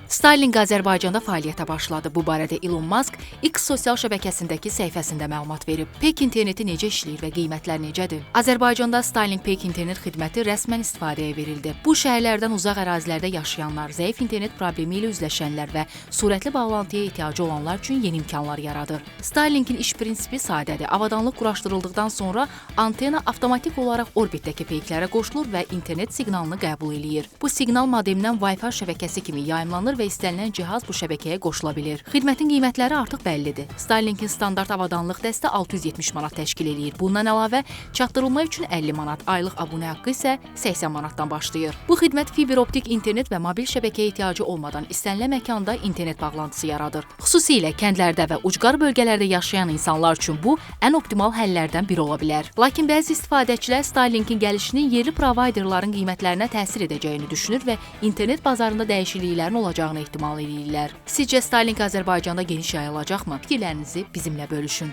Starlink Azərbaycanda fəaliyyətə başladı. Bu barədə Elon Musk X sosial şəbəkəsindəki səhifəsində məlumat verib. Peyk interneti necə işləyir və qiymətlər necədir? Azərbaycanda Starlink Peyk internet xidməti rəsmən istifadəyə verildi. Bu şəhərlərdən uzaq ərazilərdə yaşayanlar, zəif internet problemi ilə üzləşənlər və sürətli bağlantıya ehtiyacı olanlar üçün yeni imkanlar yaradır. Starlinkin iş prinsipi sadədir. Avadanlıq quraşdırıldıqdan sonra antena avtomatik olaraq orbitdəki peyklərə qoşulur və internet siqnalını qəbul eləyir. Bu siqnal modemdən Wi-Fi şəbəkəsi kimi yayımlanır və istənilən cihaz bu şəbəkəyə qoşula bilir. Xidmətin qiymətləri artıq bəllidir. Starlinkin standart avadanlıq dəsti 670 manat təşkil eləyir. Bundan əlavə çatdırılma üçün 50 manat, aylıq abunə haqqı isə 80 manatdan başlayır. Bu xidmət fiber optik internet və mobil şəbəkəyə ehtiyacı olmadan istənilən məkanda internet bağlantısı yaradır. Xüsusilə kəndlərdə və ucqar bölgələrdə yaşayan insanlar üçün bu ən optimal həllərdən biri ola bilər. Lakin bəzi istifadəçilər Starlinkin gəlişinin yerli provayderların qiymətlərinə təsir edəcəyini düşünür və internet bazarında dəyişikliklərin olacağını ehtimal eləyirlər. Sizcə Starlink Azərbaycanda geniş yayılacaqmı? Fikirlərinizi bizimlə bölüşün.